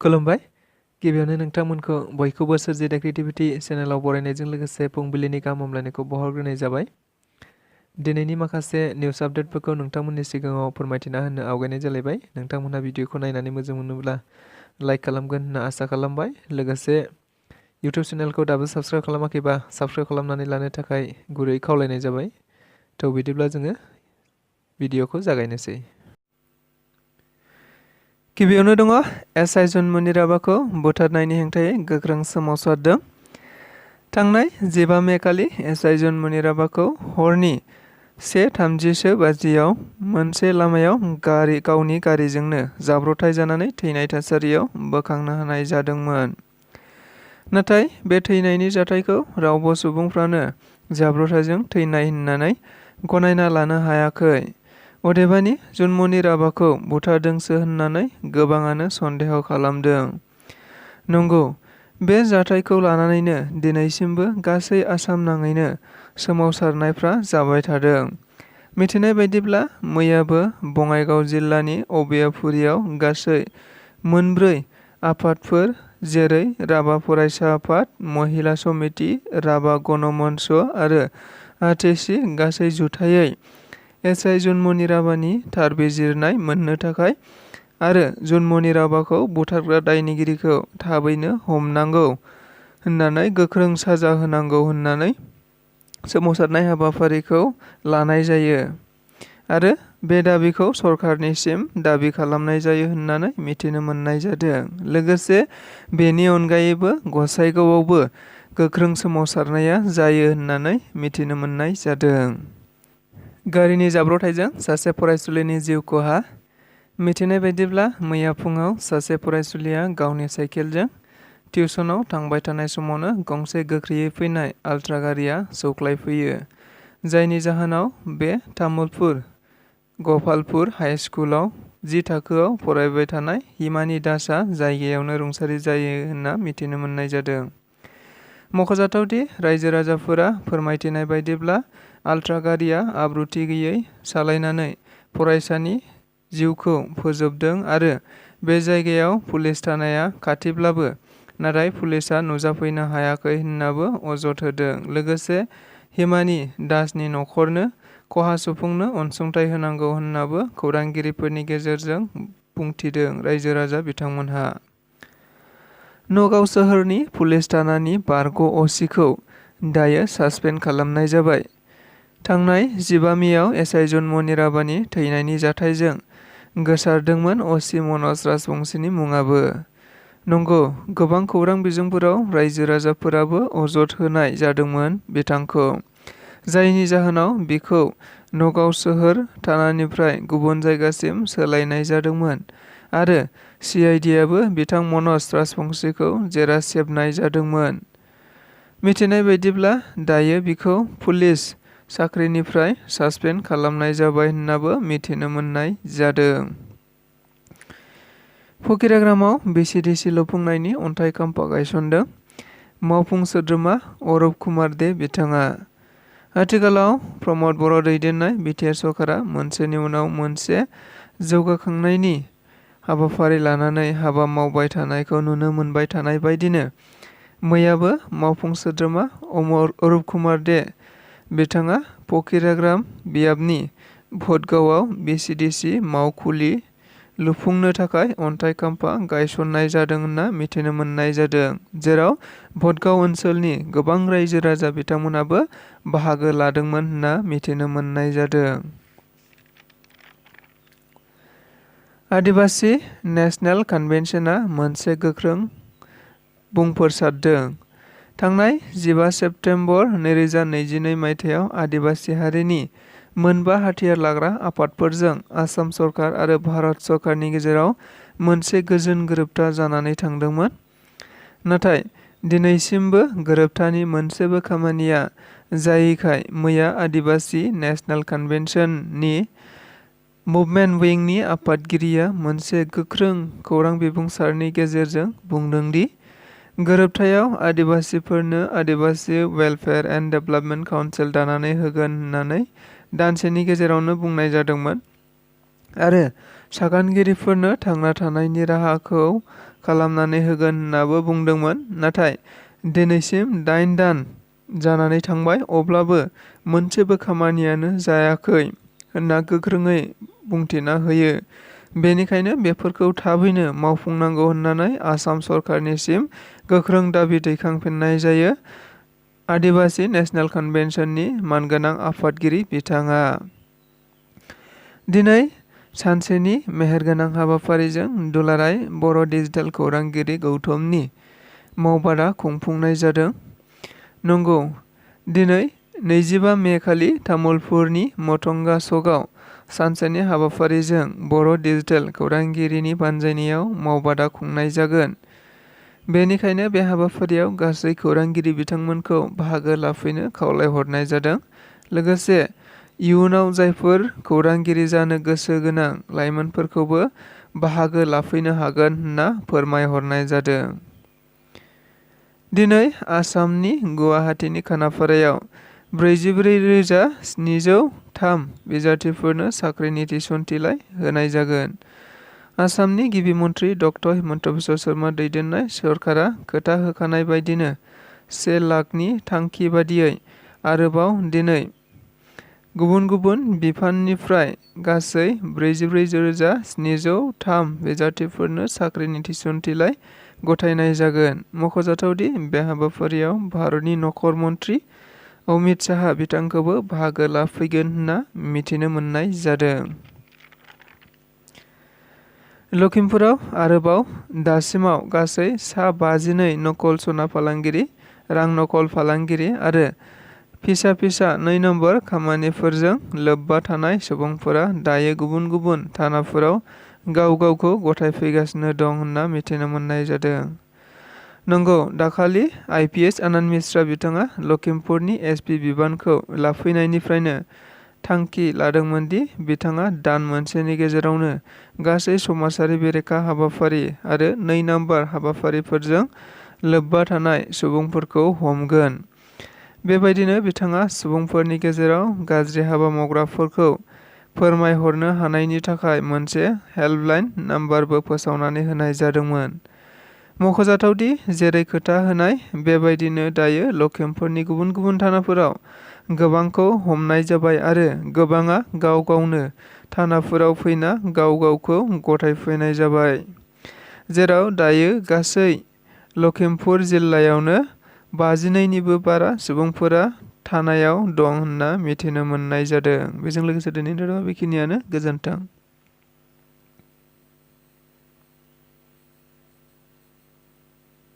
खुलुमबाय। गिबियावनो नोंथांमोनखौ बयखौबो सोरजिदा क्रिएटिभिटि चेनेलाव बरायनायजों लोगोसे फुंबिलिनि गाहाम हामलायनायखौ बावहरग्रोनाय जाबाय। दिनैनि माखासे निउस आपडेटफोरखौ नोंथांमोननि सिगाङाव फोरमायथिना होनो आवगायनाय जालायबाय। नोंथांमोनहा भिडिअखौ नायनानै मोजां मोनोब्ला लाइक खालामगोन होनना आसा खालामबाय। लोगोसे इउटिउब चेनेलखौ दाबो साबस्क्राइब खालामाखैबा साबस्क्राइब खालामनानै लानो थाखाय गुरै खावलायनाय जाबाय। थ' बिदिब्ला जोङो भिडिअखौ जागायनोसै। गिबियावनो दङ एसआइ जनमनि राभाखौ बुथारनायनि हेंथायै गोख्रों सोमावसारदों। थांनाय 15 मे खालि एसआइ जनमनि राभाखौ हरनि 1:30 बाजियाव मोनसे लामायाव गावनि गारिजोंनो जाब्रबथाय जानानै थैनाय थासारियाव बोखांनो हानाय जादोंमोन। नाथाय बे थैनायनि जाथायखौ रावबो सुबुंफ्रानो जाब्रबथायजों थैनाय होननानै गनायना लानो हायाखै। अदेबानि जनमनि राभाखौ बुथारदोंसो होननानै गोबाङानो सन्देह खालामदों। नंगौ, बे जाथायखौ लानानैनो दिनैसिमबो गासै आसाम नाङैनो सोमावसारनायफ्रा जाबाय थादों। मिथिनाय बायदिब्ला मैयाबो बङाइगाव जिल्लानि अबेयापुरियाव गासै 4 आफादफोर जेरै राभा फरायसा आफाद, महिला समिति, राभा गण मन्च आरो आरटिसि गासै जुथायै एसआइ जनमनि राभानि थार बिजिरनाय मोननो थाखाय आरो जनमनि राभाखौ बुथारग्रा दायनिगिरिखौ थाबैनो हमनांगौ होननानै गोख्रों साजा होनांगौ होननानै सोमावसारनाय हाबाफारिखौ लानाय जायो आरो बे दाबिखौ सरकारनिसिम दाबि खालामनाय जायो होननानै मिथिनो मोननाय जादों। लोगोसे बेनि अनगायैबो गसाइगावआवबो गोख्रों सोमावसारनाया जायो होननानै मिथिनो मोननाय जादों। गारिनि जाब्रबथायजों सासे फरायसुलिनि जिउ खहा। मिथिनाय बायदिब्ला मैया फुङाव सासे फरायसुलिया गावनि साइकेलजों टिउसनाव थांबाय थानाय समावनो गंसे गोख्रैयै फैनाय आल्ट्रा गारिया सौख्लायफैयो, जायनि जाहोनाव बे तामुलपुर गपालपुर हाइ स्कुलाव 10 थाखोआव फरायबाय थानाय हिमानि दासआ जायगायावनो रुंसारि जायो होनना मिथिनो मोननाय जादों। मख'जाथावदि रायजो राजाफोरा फोरमायथिनाय बायदिब्ला आल्ट्रा गारिया आब्रुथि गैयै सालायनानै फरायसानि जिउखौ फोजोबदों आरो बे जायगायाव पुलिस थानाया खाथिब्लाबो नाथाय पुलिसआ नुजाफैनो हायाखै होननाबो अजद होदों। लोगोसे हिमानि दासनि न'खरनो खहा सुफुंनो अनसुंथाइ होनांगौ होननाबो खौरांगिरिफोरनि गेजेरजों बुंथिदों रायजो राजा बिथांमोनहा। नगाव सोहोरनि पुलिस थानानि बारग' असिखौ दायो सासपेन्ड खालामनाय जाबाय। थांनाय 15 मेआव एसआइ जनमनि राभानि थैनायनि जाथायजों गोसारदोंमोन असि मनज राजबंसीनि मुङाबो। नंगौ, गोबां खौरां बिजोंफोराव रायजो राजाफोराबो अजद होनाय जादोंमोन बिथांखौ, जायनि जाहोनाव बिखौ नगाव सोहोर थानानिफ्राय गुबुन जायगासिम सोलायनाय जादोंमोन आरो सिआइडिआबो बिथां मनज राजबंसीखौ जेरा सेबनाय जादोंमोन। मिथिनाय बायदिब्ला दायो बिखौ पुलिस साख्रिनिफ्राय सासपेन्ड खालामनाय जाबाय होननाबो मिथिनो मोननाय जादों। फकिराग्रामाव बिसिडिसि लुफुंनायनि अन्थाइ खाम्फा गायसनदों मावफुं सोद्रोमा अरुप कुमार दे बिथाङा। आथिखालाव प्रमद बर' दैदेननाय बिटिआर सरकारा मोनसेनि उनाव मोनसे जौगाखांनायनि हाबाफारि लानानै हाबा मावबाय थानायखौ नुनो मोनबाय थानाय बायदिनो मैयाबो मावफुं सोद्रोमा अरुप कुमार दे बिथाङा फकिराग्राम बियाबनि भटगावआव बिसिडिसि मावखुलि लुफुंनो थाखाय अन्थाइ खाम्फा गायसननाय जादों होनना मिथिनो मोननाय जादों, जेराव भटगाव ओनसोलनि गोबां रायजो राजा बिथांमोनाबो बाहागो लादोंमोन होनना मिथिनो मोननाय जादों। आदिबासी नेशनेल कन्वेन्शना मोनसे गोख्रों बुंफोरसारदों। थांनाय 15 सेप्तेम्बर 2022 मायथाइयाव आदिबासी हारिनि मोनबा हाथियार लाग्रा आफादफोरजों आसाम सरकार आरो भारत सरकारनि गेजेराव मोनसे गोजोन गोरोबथा जानानै थांदोंमोन। नाथाय दिनैसिमबो गोरोबथानि मोनसेबो खामानिया जायैखाय मैया आदिबासी नेशनेल कन्वेन्शननि मुभमेन्ट विंनि आफादगिरिया मोनसे गोख्रों खौरां बिबुंसारनि गेजेरजों बुंदों दि गोरोबथायाव आदिबासीफोरनो आदिबासी वेलफेयार एन्ड डेभेलपमेन्ट काउन्सिल दानानै होगोन होननानै दानसेनि गेजेरावनो बुंनाय जादोंमोन आरो सागानगिरिफोरनो थांना थानायनि राहाखौ खालामनानै होगोन होन्नाबो बुंदोंमोन। नाथाय दिनैसिम 8 दान जानानै थांबाय, अब्लाबो मोनसेबो खामानियानो जायाखै होनना गोख्रोङै बुंथिना होयो। बेनिखायनो बेफोरखौ थाबैनो मावफुंनांगौ होननानै आसाम सरकारनिसिम गोख्रों दाबि दैखांफिननाय जायो। आदिबासि नेशनेल कन्वेन्शननि मानगोनां आफादगिरि बिथाङा दिनै सानसेनि मेहेरगोनां हाबाफारिजों दुलाराय बर' डिजिटेल खौरांगिरि गौथुमनि मावबादा खुंफुंनाय जादों। नंगौ, दिनै 25 मे खालि तामुलपुरनि मथंगा सकआव सानसेनि हाबाफारिजों बर' डिजिटेल खौरांगिरिनि बानजायनायाव मावबादा खुंनाय जागोन। बेनिखायनो बे हाबाफारियाव गासै खौरांगिरि बिथांमोनखौ बाहागो लाफैनो खावलायहरनाय जादों। लोगोसे इयुनाव जायफोर खौरांगिरि जानो गोसो गोनां लाइमोनफोरखौबो बाहागो लाफैनो हागोन होनना फोरमायहरनाय जादों। दिनै आसामनि गुवाहाटीनि खानापारायाव 44,703 बिजाथिफोरनो साख्रिनि थिसनथिलाइ होनाय जागोन। आसामनि गिबि मन्थ्रि डक्टर हिमन्त बिश्व शर्मा दैदेननाय सरकारा खोथा होखानाय बायदिनो 1 लाखनि थांखि बादियै आरोबाव दिनै गुबुन गुबुन बिफाननिफ्राय गासै 44,703 बिजाथिफोरनो साख्रिनि थिसनथिलाइ गथायनाय जागोन। मख'जाथावदि बे हाबाफारियाव भारतनि नखर मन्थ्रि अमित शाह बिथांखौबो बाहागो लाफैगोन होनना मिथिनो मोननाय जादों। लखिमपुराव आरोबाव दासिमाव गासै सा 52 नकल सना फालांगिरि, रां नकल फालांगिरि आरो फिसा फिसा 2 नम्बर खामानिफोरजों लोब्बा थानाय सुबुंफोरा दायो गुबुन गुबुन थानाफोराव गाव गावखौ गथायफैगासिनो दं होनना मिथिनो मोननाय जादों। नंगौ, दाखालि IPS आनन्द मिश्रा बिथाङा लखिमपुरनि SP बिबानखौ लाफैनायनिफ्रायनो थांखि लादोंमोनदि बिथाङा दान मोनसेनि गेजेरावनो गासै समाजारि बेरेखा हाबाफारि आरो 2 नम्बर हाबाफारिफोरजों लोब्बा थानाय सुबुंफोरखौ हमगोन। बेबायदिनो बिथाङा सुबुंफोरनि गेजेराव गाज्रि हाबा मावग्राफोरखौ फोरमायहरनो हानायनि थाखाय मोनसे हेल्पलाइन नाम्बारबो फोसावनानै होनाय जादोंमोन। मख'जाथावदि जेरै खोथा होनाय बेबायदिनो दायो लखिमपुरनि गुबुन गुबुन थानाफोराव गोबांखौ हमनाय जाबाय आरो गोबाङा गाव गावनो थानाफोराव फैना गाव गावखौ गथायफैनाय जाबाय। जेराव दायो गासै लखिमपुर जिल्लायावनो 52 निबो बारा सुबुंफोरा थानायाव दं होनना मिथिनो मोननाय जादों। बेजों लोगोसे दिनैनि रादाबा बेखिनियानो। गोजोन्थों।